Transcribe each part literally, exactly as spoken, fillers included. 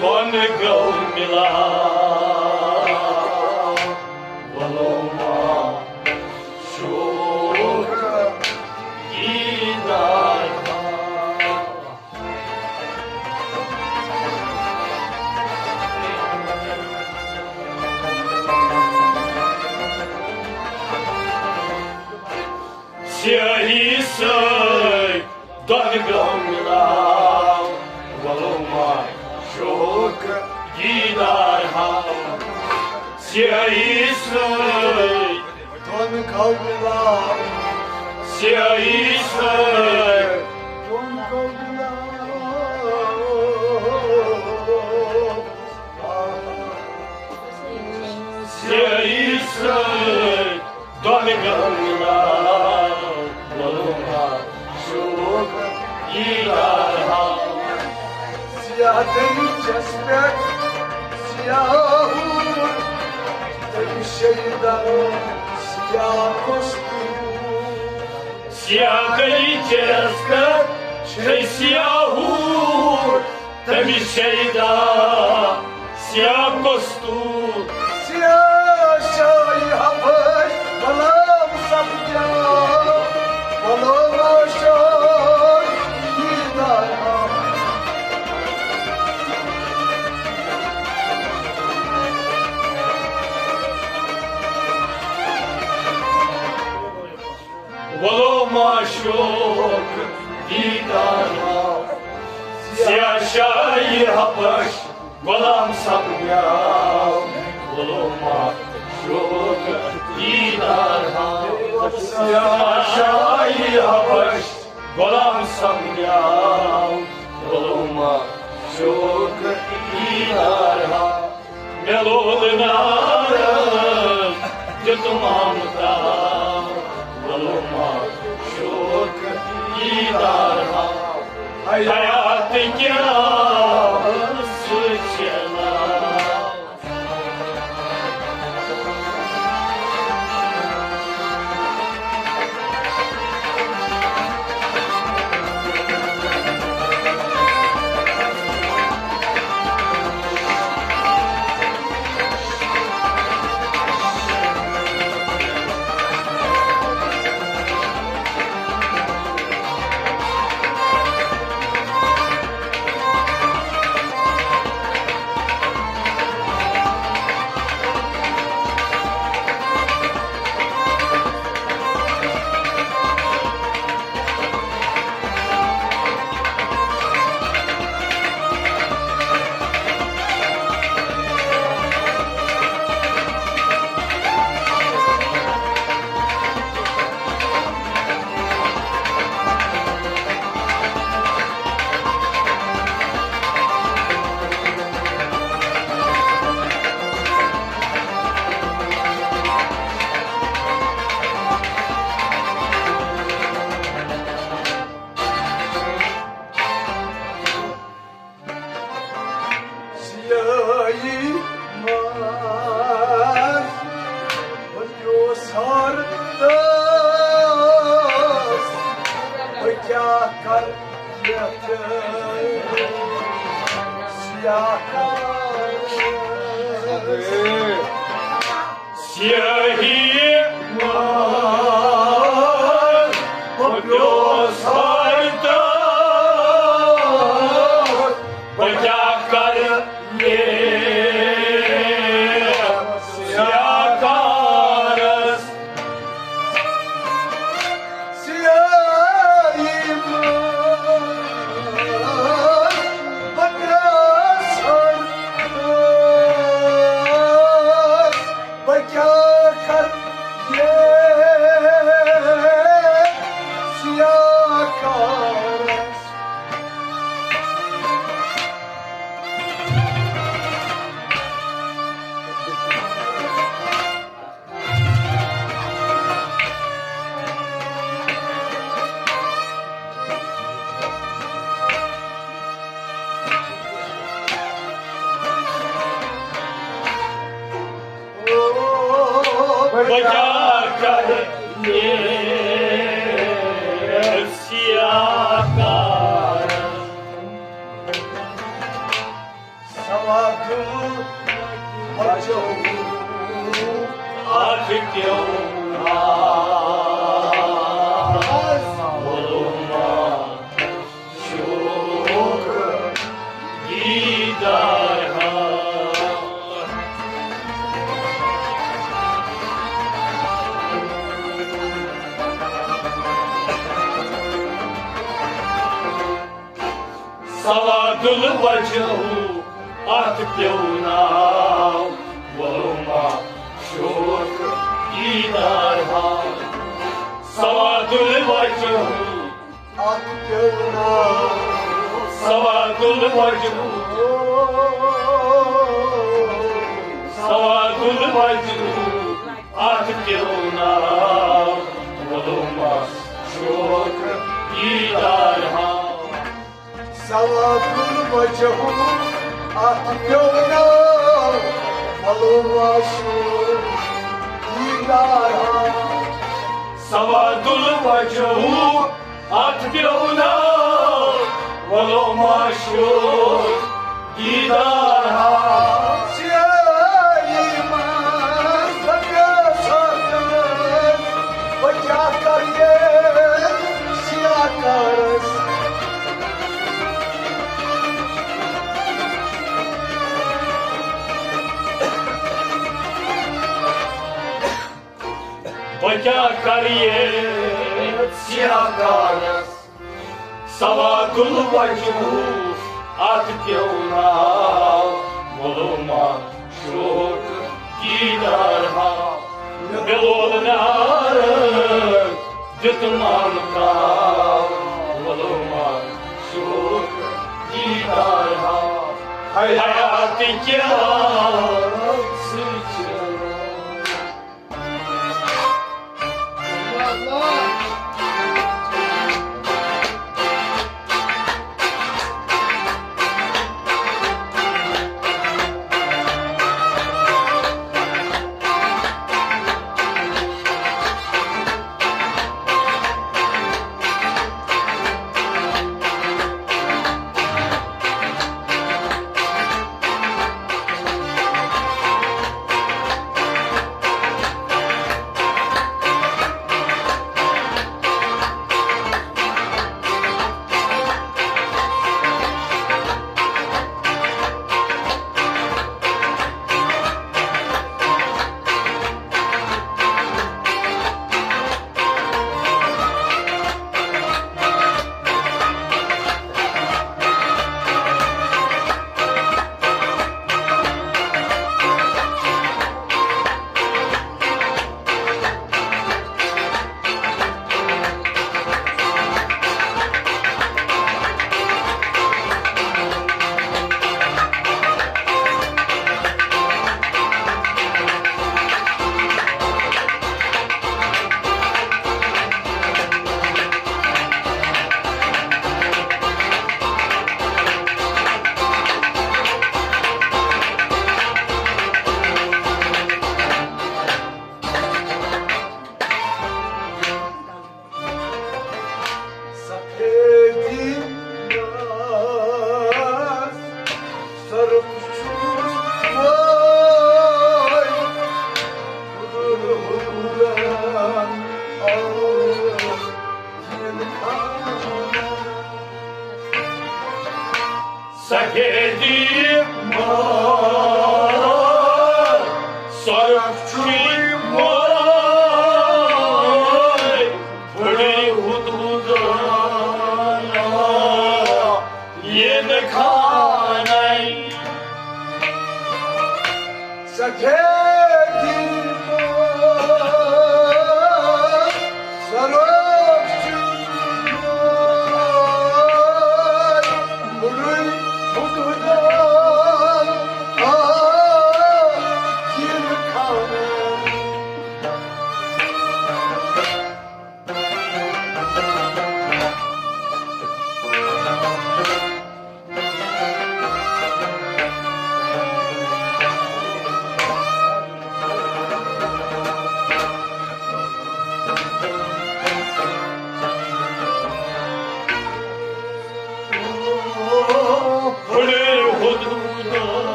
دۄن گوٚو مِلاو، وَلو ما شوق دیٖدار۔ سیاہی سۭتۍ دۄن گوٚو مِلاو، وَلو ما شوق دیٖدار ہاو۔ سیاہی سۭتۍ دۄن گوٚو مِلاو، سیاہی سۭتۍ دۄن گوٚو مِلاو۔ سیاہی سۭتۍ دۄن گوٚو مِلاو، وَلو ما شوق دیٖدار ہاو۔ سیاہ دٔریٖچَس پٮ۪ٹھ سیاہ ہوٗر، تٔمِس شیدا سیاہ کۄستوٗر۔ سیاہ دٔریٖچَس پٮ۪ٹھ چھے سیاہ ہوٗر، تٔمِس شیدا سیاہ کۄستوٗر۔ سیاہ شاہی حبش غلام سپدیو، غلام شاہی دیٖدار۔ وَلو ما شوق دیٖدار ہاو۔ سیاہ شاہی حبش غلام سپدیو، وَلو ما شوق دیٖدار ہاو۔ سیاہ شاہی حبش غلام سپدیو، وَلو ما شوق دیٖدار ہاو۔ مےٚ لول نارس دیُت مامہٕ تاو، وَلو ما شوق دیٖدار ہاو۔ حیات کیٛاہ سُہ چھِ ناو۔ سیاہی منٛز وۄتھیو سر تس، بہٕ کیٛاہ کرٕ یتھ سیاہ کارس؟ سیاہی منٛز وۄتھیو سر تس، بہٕ کیٛاہ کرٕ یتھ سیاہ کارس؟ سیاہی منٛز بہٕ کیٛاہ کرٕ، بہٕ کیٛاہ کرٕ یتھ سیاہ کارس؟ بہٕ کیٛاہ کرٕ یہِ سیاہ سواد الوجہ اتھ پیو ناو، ولو ما شوق دیدار ہا۔ سواد الوجہ اتھ پیو ناو، سواد الوجہ، سواد الوجہ اتھ پیو ناو، ولو ما شوق دیدار ہا۔ سواد الوجہ اتھ پیو ناو، ولو ما شوق دیدار ہا۔ سواد الوجہ اتھ پیو ناو، ولو ما شوق دیدار ہا۔ سیاہی منٛز دٔپِو سکوٗن، بہٕ کیٛاہ کرٕ ییٚتہِ سیاہ کارس؟ بہٕ کیٛاہ کرٕ ییٚتہِ سیاہ کارس؟ سواد الوجہ اتھ پیو ناو، ولو ما شوق دیدار ہا۔ مےٚ لول نار دیُت مامہٕ کاو، ولو ما شوق دیدار ہا۔ حیات کیا سچ سفیدی منٛز سرُپھ چھُس وٲے، حضور حضورن آو یِن خانہ۔ سفیدی مار سرُپھ چھُے وٲے، بُڑٕے حدوٗدانا یِن خانَے۔ سفیدی مار سرُپھ چھُے وٲے، بُڑٕے حدوٗدانا یِن خانَے۔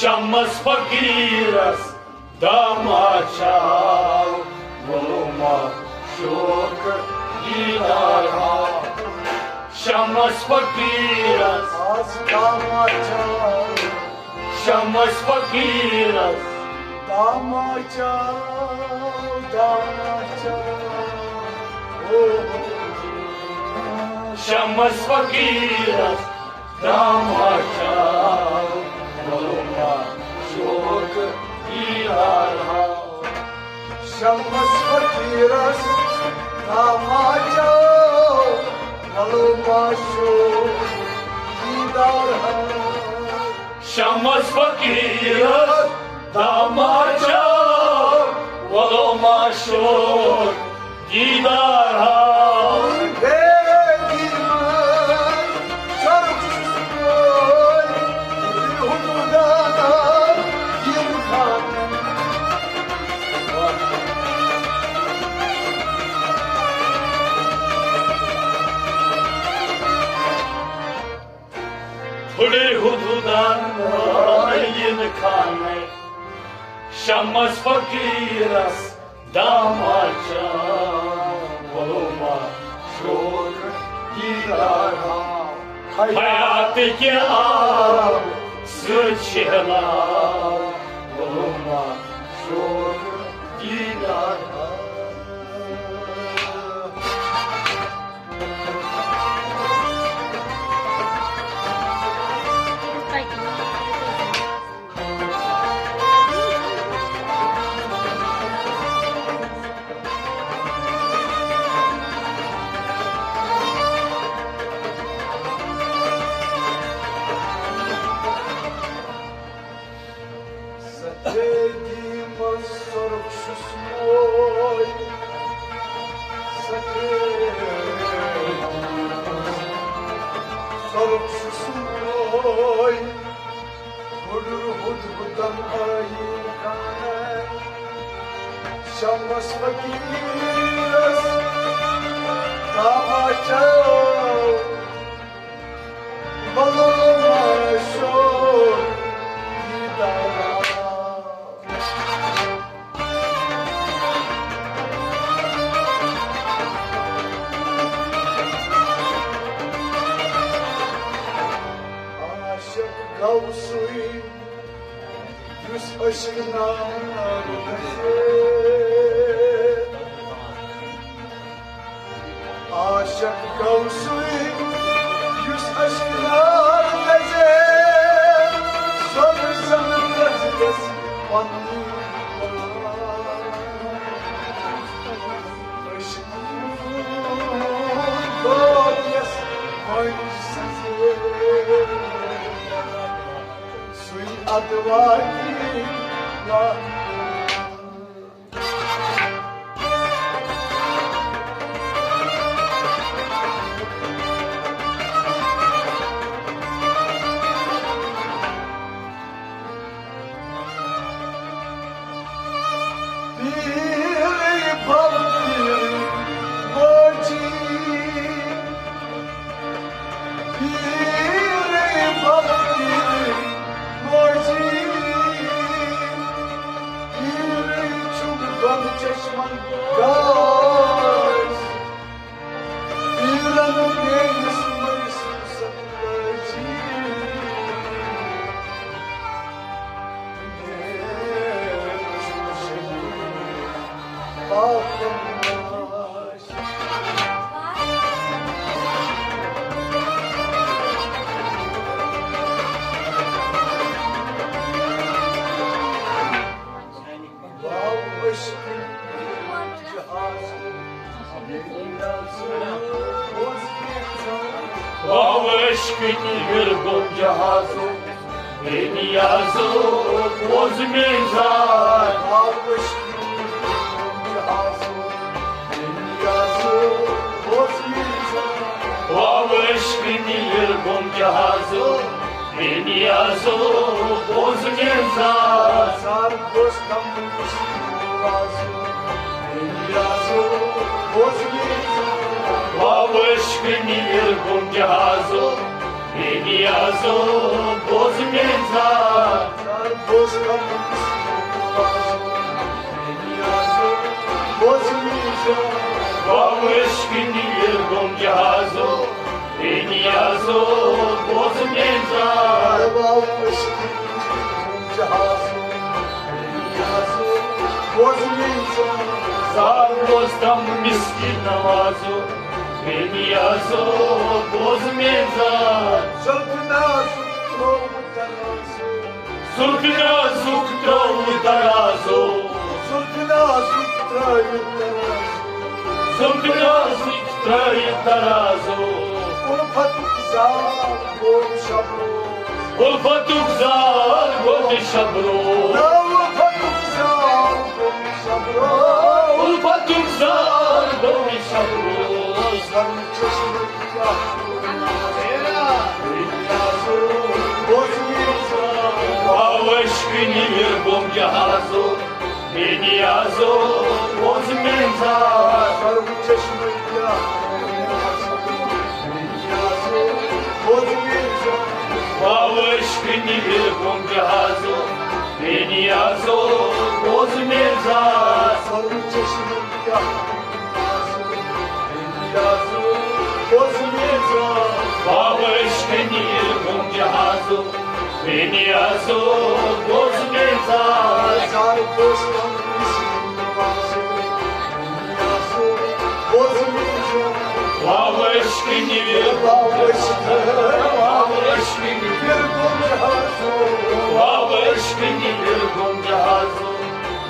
شمس فقیرس داماچاو، ولوما شوق دیدار ہاو۔ شمس فقیرس آز داماچاو، شمس فقیرس داماچاو، داماچاو۔ او شمس فقیرس داماچاو، ولوما شوق دیدار ہاو۔ شمس فقیرس داماچاو، ولوما شوق دیدار ہاو۔ شمس فقیرس داماچاو، ولوما شوق دیدار ہاو۔ بے دیدار، شرف سوی، حدودانا، یِم خانن۔ پھُڑے حدودانا، یِم خانن۔ شمس فقیرس داماچاو، ولوما شوق دیدار ہاو۔ حیات کے آب سے چھلنا، ولوما شوق دیدار ہاو۔ سفیدی منٛز سۄرُپھ شُشمٲے، سفیدی منٛز سۄرُپھ شُشمٲے۔ ہُڈُر ہُد ہُدن ٲیی خانہ، شمس فقیرس تماشا، بلو مشو دیدارا۔ عاشق گوٚو سُے، یُس عشقہٕ نار گژھِ۔ عاشق گوٚو سُے، یُس عشقہٕ نار گژھِ۔ سۄ زن گژھِ پننُے عشق۔ سُے ادواری۔ پیرٕے بھل پیرٕے بوجی، پیرٕے بھل پیرٕے بوجی، پیرٕے چھُم دۄن چشمن گاش۔ پیرن میٲنِس مٲلۍ سٕنٛز ستلٲجی۔ پاپن ناش۔ واو عشقٕکۍ جہازو، بے نیازو، بوز میٲنۍ زار۔ واو عشقٕکۍ وِرگُن جہازو، بے نیازو، بوز میٲنۍ زار۔ واو عشقٕکۍ وِرگُن جہازو، بے نیازو، بوز میٲنۍ زار۔ واو عشقٕکۍ وِرگُن جہازو، بے نیازو، بوز میٲنۍ زار۔ زار بوز تم واو عشقٕکۍ وِرگُن جہازو، بے نیازو، بوز میٲنۍ زار۔ بوز کم بوز میزان، واو عشقٕنۍ وِرگُم جہازو، بے نیازو، بوز میزان۔ واو عشقٕنۍ وِرگُم جہازو، بے نیازو، بوز میزان۔ زار بوز تم مسکین نوازو، بے نیازو، بوز میزان۔ زلفہٕ نازُک تھوٚو ترازو۔ زلفہٕ نازُک ترٛٲوِو ترازو۔ زلفہٕ نازُک ترٛٲوِو ترازو۔ زلفہٕ نازُک ترٛٲوِو ترازو۔ اُلفتُک زال گوٚو شبرو۔ اُلفتُک زال گوٚو شبرو۔ نہ اُلفتُک زال گوٚو شبرو۔ اُلفتُک زال گوٚو شبرو۔ سرٕ چشمہٕ واو عشقٕنۍ وِرگُم جہازو، بے نیازو، بوز میزان۔ سرٕ چشمہٕ واو عشقٕنۍ وِرگُم جہازو، بے نیازو، بوز میزان۔ سرٕ چشمہٕ واو عشقٕنۍ وِرگُم جہازو، بے نیازو، بوز میزان۔ زار بوز تم مسکین نوازو، بے نیازو، بوز میزان۔ واو عشقٕنۍ وِرگُم، واو عشقٕنۍ، واو عشقٕنۍ وِرگُم جہازو، واو عشقٕنۍ وِرگُم جہازو،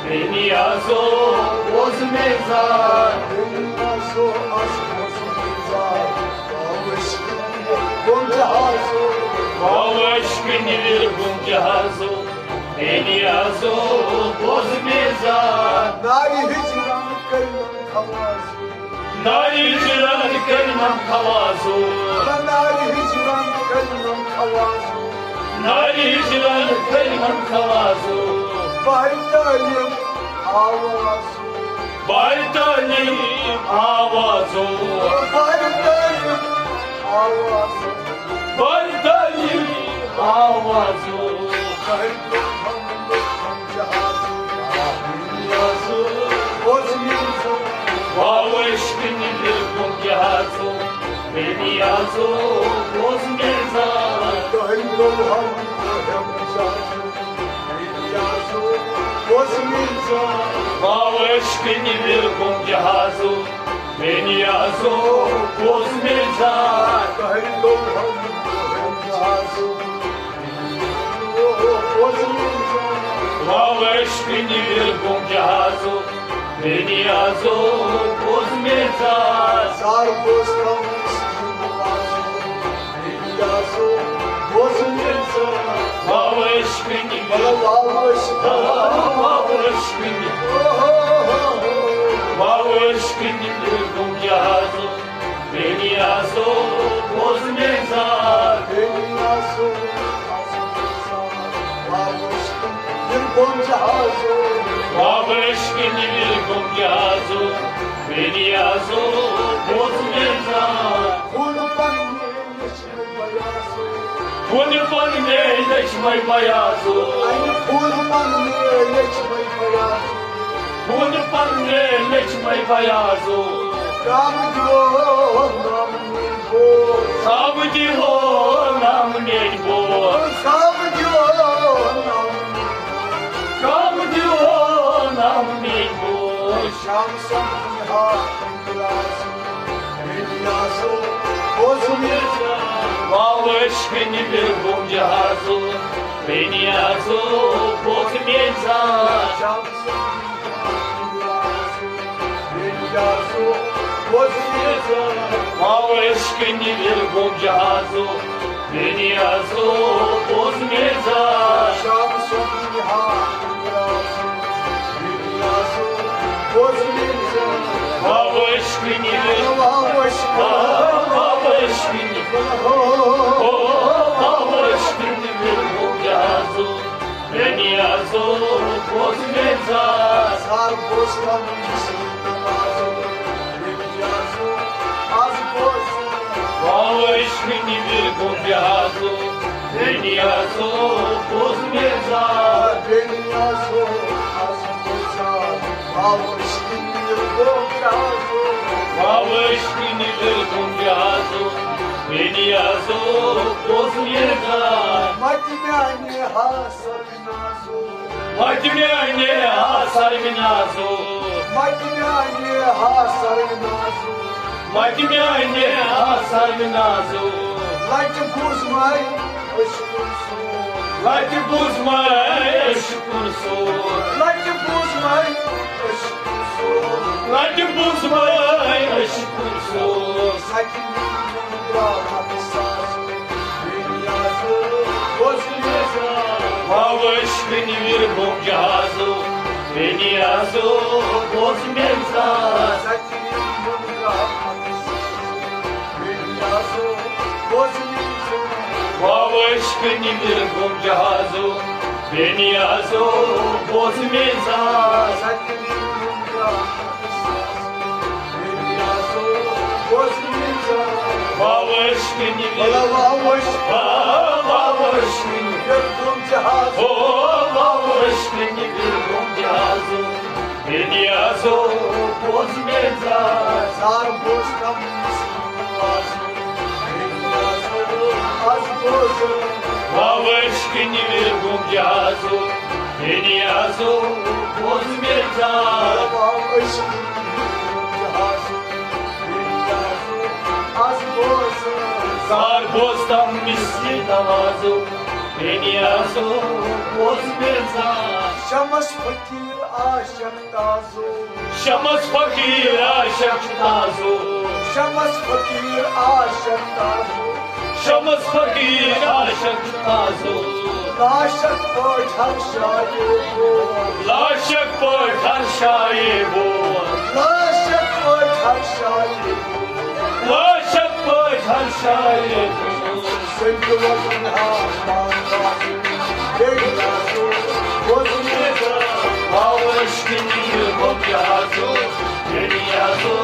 بے نیازو، بوز میزان۔ بے نیازو، از بوز میزان۔ واو عشقٕنۍ وِرگُم جہازو۔ واو عشقٕنۍ وِرگُم جہازو، بے نیازو، بوز میزان۔ نارِ ہجران کٔرۍ نم خلازو۔ نارِ ہجران کٔرۍ نم خلازو۔ نارِ ہجران کٔرۍ نم خلازو۔ نارِ ہجران کٔرۍ نم خلازو۔ بہرِ تعلیم آوازو۔ بہرِ تعلیم آوازو۔ بہرِ تعلیم آوازو۔ بہرِ تعلیم آوازو۔ بہرِ تعلیم آوازو۔ واو عشقٕنۍ وِرگُم جہازو، بے نیازو، بوز میزان۔ تۄہہِ گوٚو ہم بے نیازو، بوز میزان۔ واو عشقٕنۍ وِرگُم جہازو، بے نیازو، بوز میزان۔ تۄہہِ گوٚو ہم بے نیازو، بوز میزان۔ واو عشقٕنۍ وِرگُم جہازو، بے نیازو، بوز میزان۔ زار بوز تم مسکین نوازو، بے نیازو، بوز میزان۔ واو عشقٕنۍ، واو عشقٕنۍ، واو عشقٕنۍ، واو عشقٕنۍ وِرگُم جہازو، بے نیازو، بوز میزان۔ بے نیازو، واو عشقٕنۍ وِرگُم جہازو۔ واو عشقٕنۍ وِرگُم جہازو، بے نیازو، بوز میزان۔ خوٗنہٕ پننہِ لیٚچھمٕے بیازو۔ خوٗنہٕ پننہِ لیٚچھمٕے بیازو۔ اَمہِ خوٗنہٕ پننہِ لیٚچھمٕے بیازو۔ خوٗنہٕ پننہِ لیٚچھمٕے بیازو۔ رام دیو نام میٲنۍ بوز۔ رام دیو نام میٲنۍ بوز۔ رام دیو نام میٲنۍ بوز۔ رام دیو نام میٲنۍ بوز۔ شام سمجھا انداز، بے نیازو، بوز میزان۔ واو عشقٕنۍ وِرگُم جہازو، بے نیازو، بوز میزان۔ شام سمجھا انداز، بے نیازو، بوز میزان۔ واو عشقٕنۍ وِرگُم جہازو، بے نیازو، بوز میزان۔ شام سمجھا انداز، بے نیازو، بوز میزان۔ واو عشقٕنۍ وِرگُم، واو عشقٕنۍ، واو عشقٕنۍ، واو عشقٕنۍ وِرگُم جہازو، بے نیازو، بوز میزان۔ زار بوز تم مسکین نوازو، بے نیازو، از بوز۔ واو عشقٕنۍ وِرگُم جہازو، بے نیازو، بوز مےٚ زار۔ بے نیازو، از بوزار۔ واو عشقٕنۍ وِرِ گوٚو جہازو۔ واو عشقٕنۍ وِرِ گوٚو جہازو۔ بے نیازو، بوز مےٚ زار۔ متہِ میانہِ ہا سرنازو۔ متہِ میانہِ ہا سرنازو۔ متہِ میانہِ ہا سرنازو۔ متہِ میانہِ ہا سرنازو۔ لٹہِ بوز مے عشقُن سور۔ لٹہِ بوز مے عشقُن سور۔ لٹہِ بوز مے عشقُن سور۔ لٹہِ بوز مے عشقُن سور۔ سچ درٛاو اکھ ساز۔ بے نیازو، بوز مےٚ زار۔ واو عشقٕنۍ وِرِ گوٚو جہازو۔ بے نیازو، بوز مےٚ زار۔ سچ درٛاو اکھ ساز۔ بے نیازو، بوز مےٚ زار۔ واو عشقٕنۍ وِرِ گوٚو جہازو۔ بے نیازو، بوز مےٚ زار۔ سچ درٛاو اکھ ساز۔ واو عشقٕنۍ وِرِ، واو عشق، واو عشقٕنۍ وِرِ گوٚو جہازو۔ واو عشقٕنۍ وِرِ گوٚو جہازو۔ بے نیازو، بوز مےٚ زار۔ زار بوز تم آوازو۔ بے نیازو، از بوز۔ واو عشقٕنۍ وِرِ گوٚو جہازو۔ بے نیازو، بوز مےٚ زار۔ واو عشقٕنۍ وِرِ گوٚو جہازو۔ بے نیازو، از بوز۔ زار بوز تم مثلِ نوازو۔ بے نیازو، بوز مےٚ زار۔ شمس فقیر عاشق تازو۔ شمس فقیر عاشق تازو۔ شمس فقیر عاشق تازو۔ شمس فقیر عاشق تازو۔ لاشک پٲٹھۍ ہر شایے بول۔ لاشک پٲٹھۍ ہر شایے بول۔ لاشک پٲٹھۍ ہر شایے بول۔ لاشک پٲٹھۍ ہر شایے بول۔ سٔنٛدۍ وزن ہا مان بازو۔ بیٚیہِ نازو، بوز مےٚ زار۔ واو عشقٕنۍ وِرِ گوٚو جہازو۔ بے نیازو،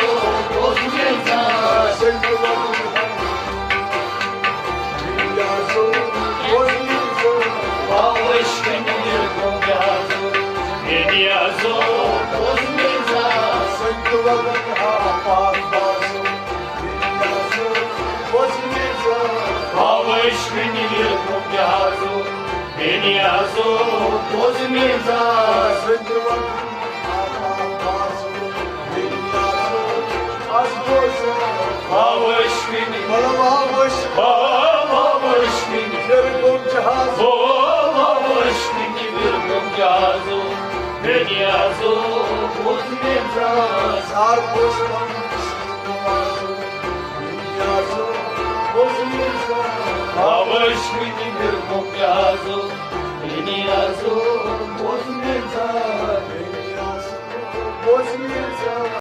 بوز مےٚ زار۔ سٔنٛدۍ وزن ہا واو عشقٕنۍ وِرِ گوٚو جہازو۔ بے نیازو، بوز مےٚ زار۔ سٔنٛدۍ وزن ہا مان بازو۔ بے نیازو، بوز مےٚ زار۔ واو عشقٕنۍ وِرِ گوٚو جہازو۔ بے نیازو، بوز مےٚ زار۔ سٔنٛدۍ وزن ہا مان بازو۔ بے نیازو، از بوز۔ واو عشقٕنۍ، واو عشق، واو عشقٕنۍ وِرِ گوٚو جہازو۔ واو عشقٕنۍ وِرِ گوٚو جہازو۔ بے نیازو، بوز مےٚ زار۔ زار بوز تم آوازو۔ بے نیازو، بوز مےٚ زار۔ واو عشقٕنۍ وِرِ گوٚو جہازو۔ بے نیازو،